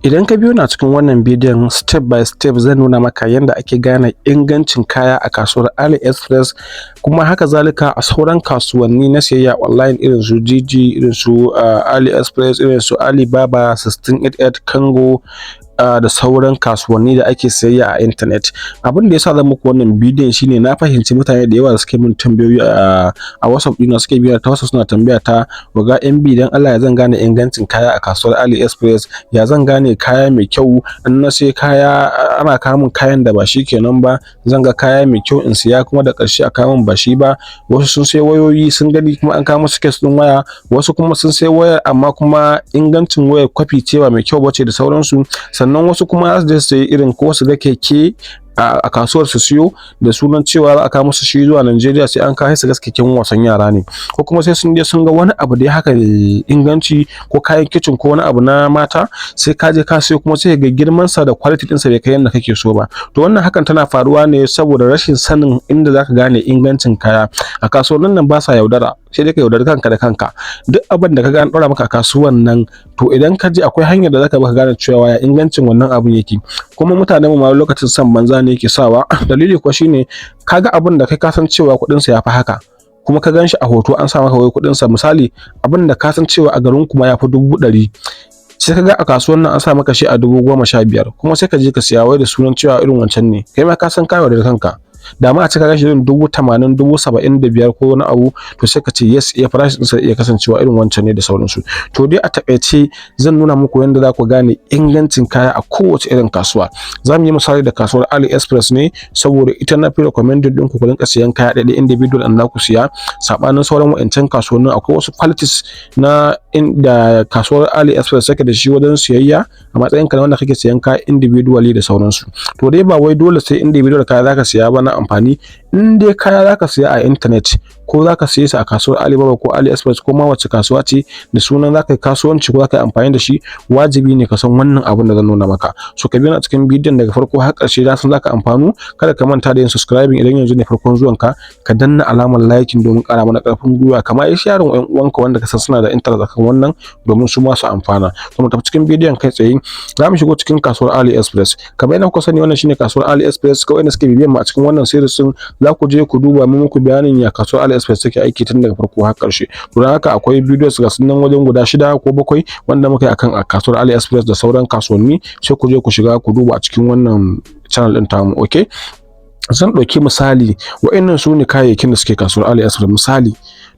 Idan ka biyo ni a cikin wannan bidiyon, step by step zan nuna maka yadda ake gane ingancin kaya a kasuwar AliExpress, kuma haka zalika a sauran kasuwanni na siyayya online irin su Jiji, irin su AliExpress, irin su Alibaba, 1688, Kango da sauran kasuwanni da ake siyayya a intanet. Abin da yasa zan muku wannan bidiyon shine na fahimci mutane da yawa da suke min tambayoyi a WhatsApp ɗina, suke biya ta WhatsApp suna tambaya ta: "Oga MB, dan Allah ya zan gane ingancin kaya a kasuwar AliExpress? Ya zan gane kaya mai kyau? In na sai kaya ana kawo min kayan da ba shi kenan ba. Zan ga kaya mai kyau in siya, kuma da ƙarshe a kawo min ba shi ba." Wasu sun sai wayoyi, sun gani kuma an kawo musu case ɗin waya. Wasu kuma sun sai wayar, amma kuma ingancin wayar kwafi ce, ba mai kyau bace da sauransu. Sannan wasu kuma za su je su sayi irin ko su ga keke a kasuwar su siyo da sunan cewa za a kawo musu shi zuwa Najeriya, sai an kawo su ga keken wasan yara ne, ko kuma sai sun je sun ga wani abu da haka inganci, ko kayan kicin, ko wani abu na mata, sai ka je ka siyo kuma sai ga girman sa da quality ɗinsa bai kai yadda kake so ba. To wannan hakan tana faruwa ne saboda rashin sanin inda zaka gane ingancin kaya. A kasuwannin nan ba sa yaudara, sai dai ka yaudari kanka da kanka. Duk abin da kaga an ɗaura maka a kasuwan nan, to idan ka je akwai hanyar da zaka bi ka gane cewa ya ingancin wannan abun yake. Kuma mutanen mu ma lokacin son banza ne yake sawa. Dalili kuwa shine kaga abin da kai ka san cewa kuɗin sa yafi haka, kuma ka ganshi a hoto an sa maka wai kuɗin sa, misali abin da ka san cewa a garin kuma yafi 100,000, sai ka ga a kasuwan nan an sa maka shi a 15,000, kuma sai ka je ka siya wai da sunan cewa irin wancan ne. Kai ma ka san ka yaudari kanka. Da ma a ce ka gashi irin 80,000, 75,000 ko wani abu, to sai ka ce yes, iya price ɗinsa iya kasancewa irin wancan ne da sauransu. To dai a taƙaice zan nuna muku yadda za ku gane ingancin kaya a kowace irin kasuwa. Za mu yi misali da kasuwar AliExpress ne, saboda ita na fi recommended ɗin ku rinka siyan kaya ɗaiɗai, individual ɗin za ku siya, saɓanin sauran wa'ancan kasuwannin. Akwai wasu qualities na inda kasuwar AliExpress take da shi wajen siyayya a matsayin ka na wanda kake siyan kaya individually da sauransu. To dai ba wai dole sai individual kaya zaka siya ba na amfani. In dai kaya zaka siya a internet, ko zaka siye su a kasuwar Alibaba ko AliExpress ko ma wace kasuwa ce, da sunan zaka yi kasuwanci ko zaka yi amfani da shi, wajibi ne ka san wannan abun da zan nuna maka. So ka biyo ni a cikin bidiyon daga farko har ƙarshe, na san zaka amfanu. Kada ka manta da yin subscribing idan yanzu ne farkon zuwan ka, ka danna alamar liking domin ƙara mana ƙarfin gwiwa, kamar yi sharing wa 'yan uwanka wanda ka san suna da interest akan wannan domin su ma su amfana. To mu tafi cikin bidiyon kai tsaye. Za mu shigo cikin kasuwar AliExpress. Kamar yadda kuka sani, wannan shine kasuwar AliExpress. Kawai da suke bibiyan mu a cikin wannan series din, za ku je ku duba mu muku bayanin ya kasuwar AliExpress take aiki tun daga farko har ƙarshe. To don haka akwai videos ga sunan wajen guda shida ko bakwai wanda muka yi akan kasuwar AliExpress da sauran kasuwanni, sai ku je ku shiga ku duba a cikin wannan channel din tamu. Okay, zan ɗauki misali, wa'annan su ne kayayyakin da suke kasuwar AliExpress, misali.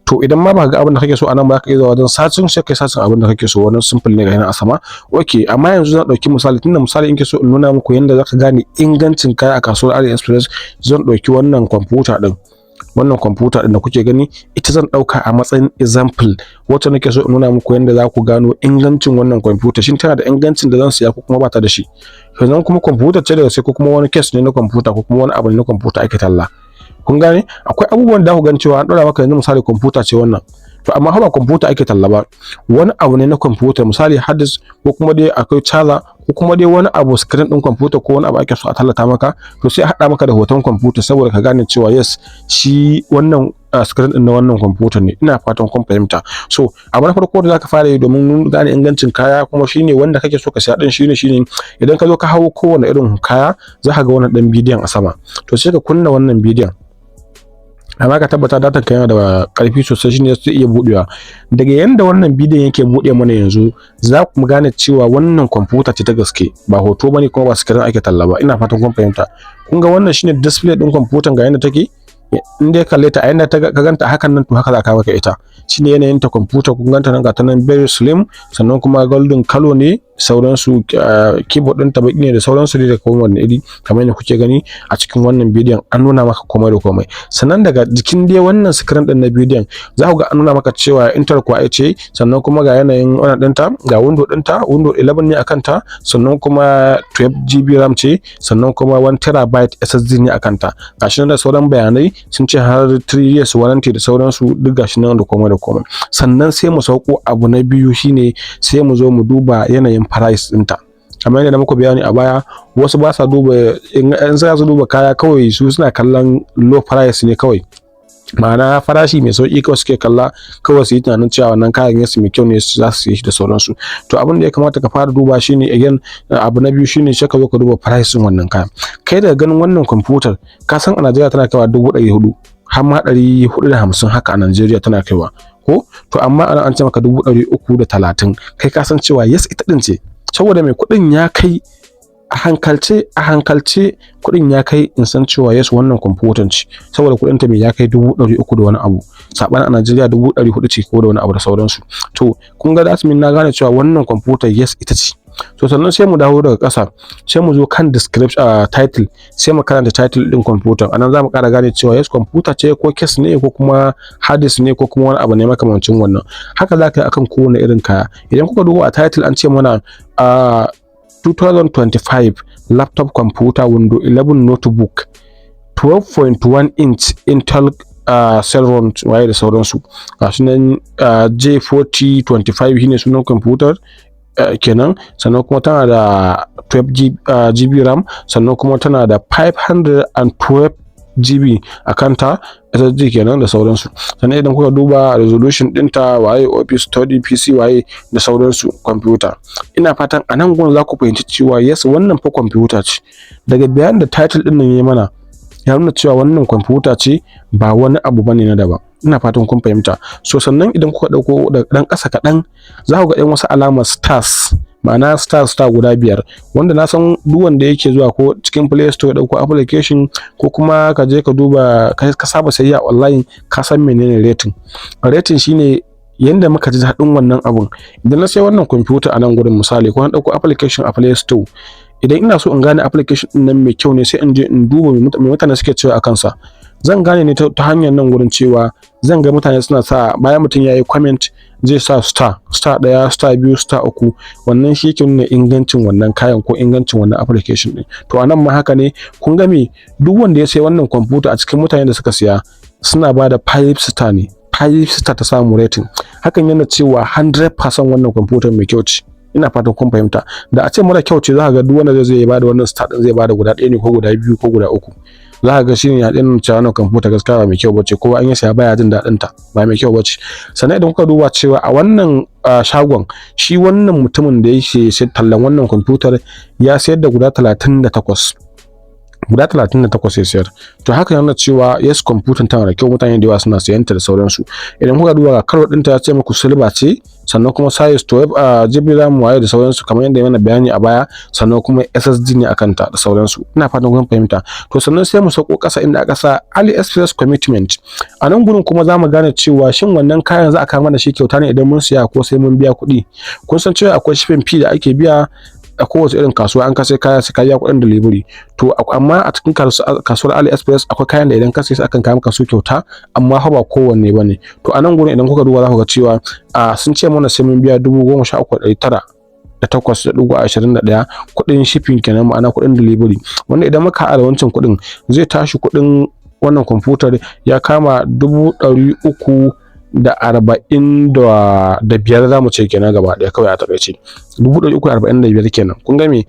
To idan ma baka ga abin da kake so a nan ba, ka iya zuwa wajen searching, sai kai searching abin da kake so. Wannan simple ne, ga yana a sama. Okay, amma yanzu zan ɗauki misali, tunda misali in ke so in nuna muku yanda zaka gane ingancin kaya a kasuwar AliExpress, zan ɗauki wannan kwamfuta ɗin. Wannan kwamfuta ɗin da kuke gani, ita zan ɗauka a matsayin example wacce nake so in nuna muku yanda za ku gano ingancin wannan kwamfuta, shin tana da ingancin da zan siya ko kuma bata da shi. Sannan kuma kwamfuta ce daga sai ko kuma wani case ne na kwamfuta, ko kuma wani abu ne na kwamfuta ake talla. Kun gane, akwai abubuwan da ku gani cewa an ɗora maka. Yanzu misali kwamfuta ce wannan, to amma ba kwamfuta ake talla ba, wani abu ne na kwamfuta, misali hard disk, ko kuma dai akwai charger, ko kuma dai wani abu, screen din kwamfuta, ko wani abu ake so a tallata maka. To sai a haɗa maka da hoton kwamfuta saboda ka gane cewa yes, shi wannan screen din na wannan kwamfuta ne. Ina fatan kun fahimta. So abu na farko da zaka fara yi domin gane ingancin kaya, kuma shine wanda kake so ka siya din, shine idan ka zo ka hawo kowane irin kaya, za ka ga wannan dan bidiyon a sama. To sai ka kunna wannan bidiyon, amma ka tabbata datan ka yana da ƙarfi sosai, shine zai iya buɗewa. Daga yanda wannan bidiyon yake buɗe mana yanzu, za ku gane cewa wannan kwamfuta ce ta gaske, ba hoto bane kuma ba screen ake talla ba. Ina fatan kun fahimta. Kun ga wannan shine display din kwamfutan, ga yanda take. In dai kalle ta a yanda ka ganta hakan nan, to haka za ka maka ita. Shine yanayin ta kwamfuta. Kun ganta nan, ga ta nan very slim, sannan kuma golden color ne sauransu, keyboard ɗin ta baki ne da sauransu dai da kowanne iri. Kamar yadda kuke gani a cikin wannan bidiyon, an nuna maka komai da komai. Sannan daga jikin dai wannan screen ɗin na bidiyon, za ku ga an nuna maka cewa Intel Core ce, sannan kuma ga yanayin wannan ɗinta, ga window ɗinta, Window 11 ne akan ta, sannan kuma 12 GB RAM ce, sannan kuma 1 terabyte SSD ne akan ta. Gashi nan da sauran bayanai, sun ce har 3 years warranty da sauransu, duk gashi nan da komai da komai. Sannan sai mu sauko. Abu na biyu shine sai mu zo mu duba yanayin price ɗinta. Kamar yadda na muku bayani a baya, wasu ba sa duba, in za su duba kaya kawai su suna kallon low price ne kawai. Ma'ana farashi mai sauƙi kawai suke kalla, kawai su yi tunanin cewa wannan kayan yasu mai kyau ne, za su siye shi da sauransu. To, abin da ya kamata ka fara duba shine, again, abu na biyu shine sai ka zo ka duba price ɗin wannan kayan. Kai daga ganin wannan kwamfutar, ka san a Najeriya tana kaiwa 400,000, har ma 450 haka a Najeriya tana kaiwa ko. To, amma anan an ce maka 330,000. Kai ka san cewa yes, ita ɗin ce, saboda mai kuɗin ya kai. A hankalce kuɗin ya kai in san cewa yes, wannan kwamfutan ce, saboda kuɗin ta mai ya kai 300,000 da wani abu, saɓanin a Najeriya 400,000 ce ko da wani abu da sauransu. To, kun ga that mean na gane cewa wannan kwamfutar, yes, ita ce. To, sannan sai mu dawo daga ƙasa, sai mu zo kan description, title, sai mu karanta title ɗin kwamfutar. Anan za mu ƙara gane cewa yes, kwamfuta ce ko case ne ko kuma hard disk ne ko kuma wani abu ne makamancin wannan. Haka za ka yi akan kowane irin kaya. Idan kuka duba a title, an ce mana 2025 laptop computer, Windows 11 notebook, 12.1 inch Intel Celeron, waye da sauransu. Gashi nan, J4025 shine sunan kwamfutar kenan. Sannan kuma tana da 12 GB RAM, sannan kuma tana da 512 GB a kanta, SSD kenan da sauransu. Sannan idan kuka duba resolution ɗinta, waye, office, study, PC, waye da sauransu, kwamfuta. Ina fatan a nan gurin za ku fahimci cewa yes, wannan fa kwamfuta ce. Daga bayanin da title ɗin nan ya mana, ya nuna cewa wannan kwamfuta ce, ba wani abu bane na daban. Ina fatan kun fahimta. So, sannan idan kuka ɗauko da ɗan ƙasa kaɗan, za ku ga ɗan wasu alamar stars, ma'ana star star guda biyar, wanda na san duk wanda yake zuwa ko cikin Play Store ya ɗauko application, ko kuma ka je ka duba, ka saba sayayya online, ka san menene rating. Rating shine yanda muka ji daɗin wannan abun. Idan na sai wannan kwamfuta a nan gurin, misali, ko na ɗauko application a Play Store, idan ina so in gane application ɗin nan mai kyau ne, sai in je in duba me mutane suke cewa a kansa. Zan gane ne ta hanyar nan gurin, cewa zan ga mutane suna sa, bayan mutum ya yi comment, zai sa star, star ɗaya, star biyu, star uku. Wannan shi yake nuna ingancin wannan kayan ko ingancin wannan application ɗin. To, a nan ma haka ne. Kun ga me? Duk wanda ya sai wannan kwamfuta a cikin mutane da suka siya, suna ba da 5 star ne. 5 star ta samu rating. Hakan yana cewa 100% wannan kwamfutar mai kyau ce. Ina fatan kun fahimta. Da a ce mara kyau ce, za ka ga duk wanda zai bada wannan star din, zai bada guda ɗaya ne ko guda biyu ko guda uku. Za ka ga shine ya ɗin cewa wannan kwamfuta gaskiya ba mai kyau bace, kowa an yi saya baya jin daɗin ta, ba mai kyau bace. Sannan idan kuka duba cewa a wannan shagon, shi wannan mutumin da yake tallan wannan kwamfutar ya sayar da guda 38, guda 38 ya sayar. To, haka yana cewa yes, kwamfutan tana da kyau, mutane da yawa suna sayan ta da sauransu. Idan kuka duba ga color ɗinta, ya ce muku silver ce, sannan kuma size 12 GB RAM, waye da sauransu, kamar yadda mana bayani a baya, sannan kuma SSD ne akan ta da sauransu. Ina fatan kun fahimta. To, sannan sai mu sauko ƙasa inda aka sa AliExpress commitment. A nan gurin kuma za mu gane cewa shin wannan kayan za a kawo mana shi kyauta ne idan mun siya, ko sai mun biya kuɗi. Kun san cewa akwai shipping fee da ake biya a kowace irin kasuwa. An ka sai kaya, sai ka biya kuɗin delivery. To, amma a cikin kasuwar AliExpress akwai kayan da idan ka sai su, akan kawo maka su kyauta, amma fa ba kowanne bane. To, a nan gurin idan kuka duba, za ku ga cewa sun ce mana sai mun biya 13,908.21 kuɗin shipping kenan, ma'ana kuɗin delivery, wanda idan muka haɗa da wancan kuɗin, zai tashi kuɗin wannan kwamfutar ya kama 345,000, za mu ce kenan gaba ɗaya kawai. A taƙaice 345,000 kenan. Kun ga me?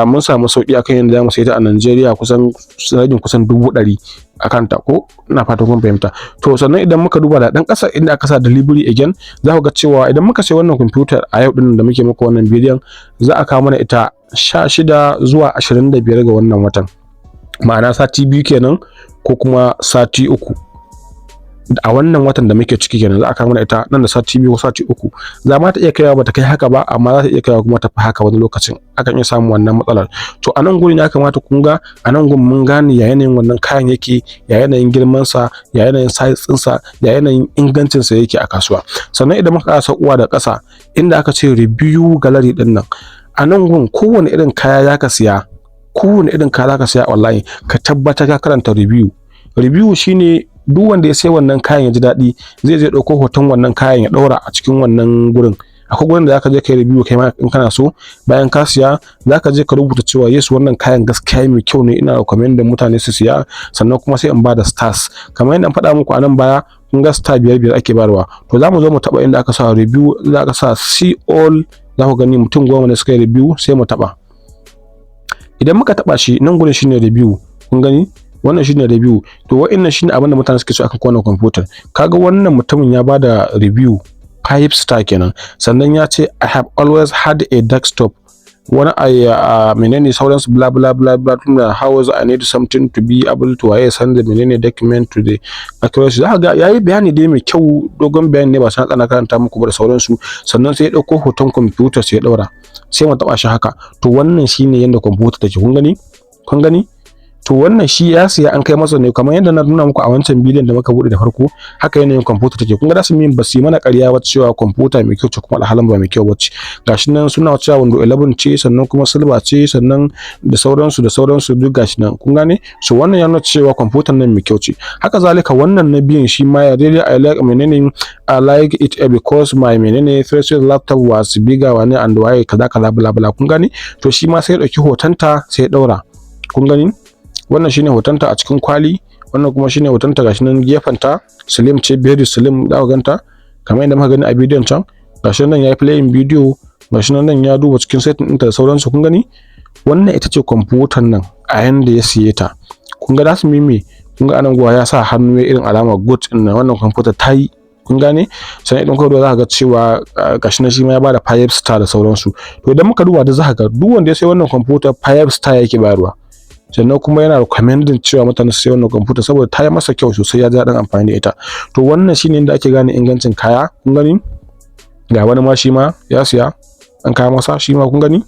Mun samu sauƙi akan yadda za mu sayi ta a Najeriya, kusan ragin kusan 100,000 a kanta ko. Ina fatan kun fahimta. To, sannan idan muka duba da ɗan ƙasa inda aka sa delivery again, za ku ga cewa idan muka sayi wannan kwamfutar a yau ɗin da muke muku wannan bidiyon, za a kawo mana ita 16 zuwa 25 ga wannan watan, ma'ana sati 2 kenan ko kuma sati 3 a wannan watan da muke ciki kenan. Za a kawo mana ita nan da sati 2 ko sati 3. Za ma ta iya kaiwa bata kai haka ba, amma za ta iya kaiwa kuma ta fi haka. Wani lokacin akan iya samun wannan matsalar. To, a nan gurin ya kamata kun ga a nan gurin mun gane ya yanayin wannan kayan yake, ya yanayin girman sa, ya yanayin size ɗinsa, ya yanayin ingancin sa yake a kasuwa. Sannan idan muka ƙara saukowa da ƙasa inda aka ce review gallery ɗin nan, a nan gun kowane irin kaya zaka siya, kowane irin kaya zaka siya online, ka tabbatar ka karanta review. Review shine duk wanda ya sai wannan kayan ya ji daɗi, zai je ɗauko hoton wannan kayan ya ɗaura a cikin wannan gurin. Akwai gurin da zaka je kai review kai ma in kana so. Bayan ka siya, zaka je ka rubuta cewa yes, wannan kayan gaskiya mai kyau ne, ina recommend mutane su siya, sannan kuma sai in bada stars kamar yadda an faɗa muku a nan baya. Kun ga star biyar biyar ake bayarwa. To, za mu zo mu taɓa inda aka sa review, za ka sa see all, za ku gani mutum 10 ne suka yi review. Sai mu taɓa. Idan muka taɓa shi, nan gurin shine review. Kun gani, Wannan shine review. To, wa'annan shine abin da mutane suke so akan wannan kwamfutar. Kaga wannan mutumin ya bada review 5 star kenan. Sannan ya ce, "I have always had a desktop," wani a menene sauransu, bla bla bla bla, tunda how was I need something to be able to waye send the menene document to the accuracy. Za ga yayi bayani dai mai kyau, dogon bayani ne, ba san tsana karanta muku ba da sauransu. Sannan sai ya dauko hoton kwamfuta sai ya daura, sai mu taba shi haka. To, wannan shine yanda kwamfuta take. Kun gani, kun gani. To, wannan shi ya siya an kai masa ne, kamar yadda na nuna muku a wancan bidiyon da muka bude da farko. Haka yanayin kwamfuta take. Kun ga su min ba su yi mana ƙarya ba cewa kwamfuta mai kyau ce, kuma alhalin ba mai kyau ba ce. Gashi nan suna cewa Windows 11 ce, sannan kuma silver ce, sannan da sauransu da sauransu, duk gashi nan, kun gane. So wannan ya nuna cewa kwamfutar nan mai kyau ce. Haka zalika wannan na biyun, shi ma ya daidai, "I like menene, I like it because my menene previous laptop was bigger," wani and waye, kaza kaza, bla bla, kun gane. To, shi ma sai ya dauki hotonta sai ya daura. Kun gani, wannan shine hotonta a cikin kwali, wannan kuma shine hotonta. Gashi nan gefenta slim ce, very slim, za ku ganta kamar yadda muka gani a bidiyon can. Gashi nan yayi playing bidiyo, gashi nan ya duba cikin setting ɗinta da sauransu. Kun gani, wannan ita ce kwamfutar nan a yanda ya siye ta. Kun ga za su mime. Kun ga anan guwa ya sa hannu ya irin alama good ɗin nan, wannan kwamfutar ta yi, kun gane. Sannan idan kuka duba, za ka ga cewa gashi nan shi ma ya bada 5 star da sauransu. To, idan muka duba da za ka ga duk wanda ya sai wannan kwamfuta 5 star yake bayarwa, sannan kuma yana recommending cewa mutane su sai wannan kwamfuta saboda ta yi masa kyau sosai, ya ji daɗin amfani da ita. To, wannan shine inda ake gane ingancin kaya. Kun gani, ga wani ma shi ma ya siya an kawo masa shi ma, kun gani.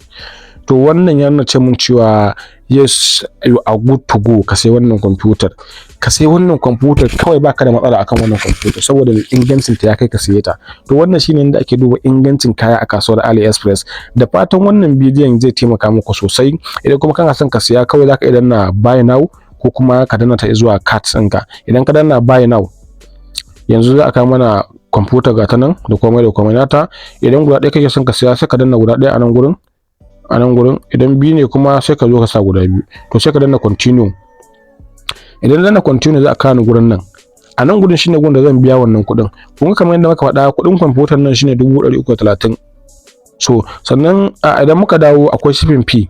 To, wannan ya nuna ce mun cewa yes, you are good to go. Ka sai wannan kwamfutar, ka sai wannan kwamfutar kawai, baka da matsala akan wannan kwamfutar saboda ingancin ta ya kai ka siye ta. To, wannan shine inda ake duba ingancin kaya a kasuwar AliExpress. Da fatan wannan bidiyon zai taimaka muku sosai. Idan kuma kana son ka siya, kawai zaka iya danna buy now ko kuma ka danna ta zuwa cart ɗinka. Idan ka danna buy now, yanzu za a kawo mana kwamfuta, ga ta nan da komai da komai nata. Idan guda ɗaya kake son ka siya, sai ka danna guda ɗaya a nan gurin, a nan gurin. Idan biyu ne kuma, sai ka zo ka sa guda biyu. To, sai ka danna continue. Idan danna continue, za a kawo ni gurin nan. A nan gurin shine gurin da zan biya wannan kuɗin. Kun ga kamar yadda muka faɗa, kuɗin kwamfutar nan shine 330,000. So sannan idan muka dawo, akwai shipping fee.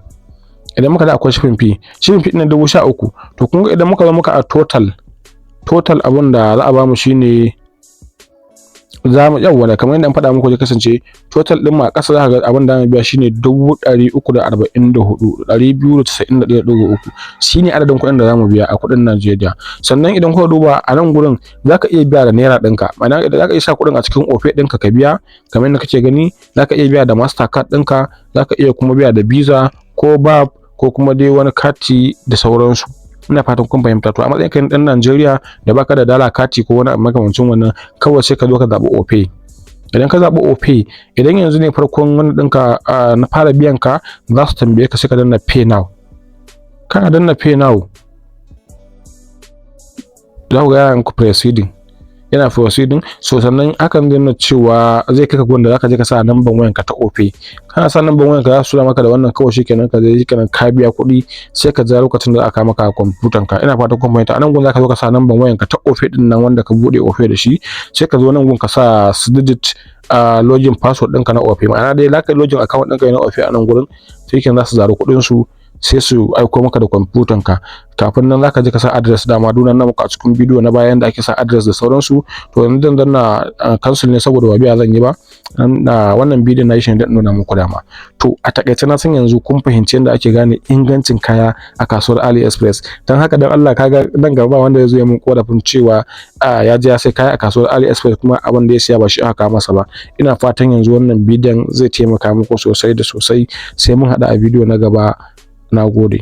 Idan muka dawo, akwai shipping fee. Shipping fee ɗin 13,000. To, kun ga idan muka zo muka a total abun da za a bamu shine za mu, yawwa, da kamar yadda an faɗa muku zai kasance, total ɗin mu a ƙasa za ka ga abin da mu biya shine 344,291.3, shine adadin kuɗin da za mu biya a kuɗin Najeriya. Sannan idan kuka duba a nan gurin, za ka iya biya da naira ɗinka, ma'ana za ka iya sa kuɗin a cikin Opay ɗinka ka biya kamar yadda kake gani. Za ka iya biya da Mastercard ɗinka, za ka iya kuma biya da Visa ko BAP ko kuma dai wani kati da sauransu. Ina fatan kun fahimta. To, a matsayin ka na ɗan Najeriya da baka da dala kati ko wani abu makamancin wannan, kawai sai ka zo ka zaɓi Opay. Idan ka zaɓi Opay, idan yanzu ne farkon wani ɗinka na fara biyan ka, za su tambaye ka, sai ka danna pay now. Kana danna pay now, za ku ga yana muku proceeding, yana proceeding. So sannan hakan zai nuna cewa zai kai ka gurin da zaka je ka sa number wayanka ta Opay. Kana sa number wayanka, za su tura maka da wannan. Kawai shikenan, ka je, shikenan ka biya kuɗi, sai ka jira lokacin da za a kawo maka kwamfutan ka. Ina fatan kun fahimta. A nan gun zaka zo ka sa number wayanka ta Opay din nan wanda ka buɗe Opay da shi. Sai ka zo nan gun ka sa digit login password ɗinka na Opay, ma'ana dai zaka login account ɗinka na Opay a nan gurin. Sai kenan za su zari kuɗin su, sai su aiko maka da kwamfutan ka. Kafin nan zaka je ka sa address, dama dunan na muku a cikin bidiyo na bayan da ake sa address da sauransu. To, yanzu zan danna cancel ne saboda ba biya zan yi ba. Na wannan bidiyon na yi shi ne don nuna muku dama. To, a takaice na san yanzu kun fahimci yadda ake gane ingancin kaya a kasuwar AliExpress. Don haka, dan Allah, kaga nan gaba wanda ya zo ya mun korafin cewa ya je ya sai kaya a kasuwar AliExpress kuma abin da ya siya ba shi aka kawo masa ba. Ina fatan yanzu wannan bidiyon zai taimaka muku sosai da sosai. Sai mun haɗu a bidiyo na gaba. Na gode.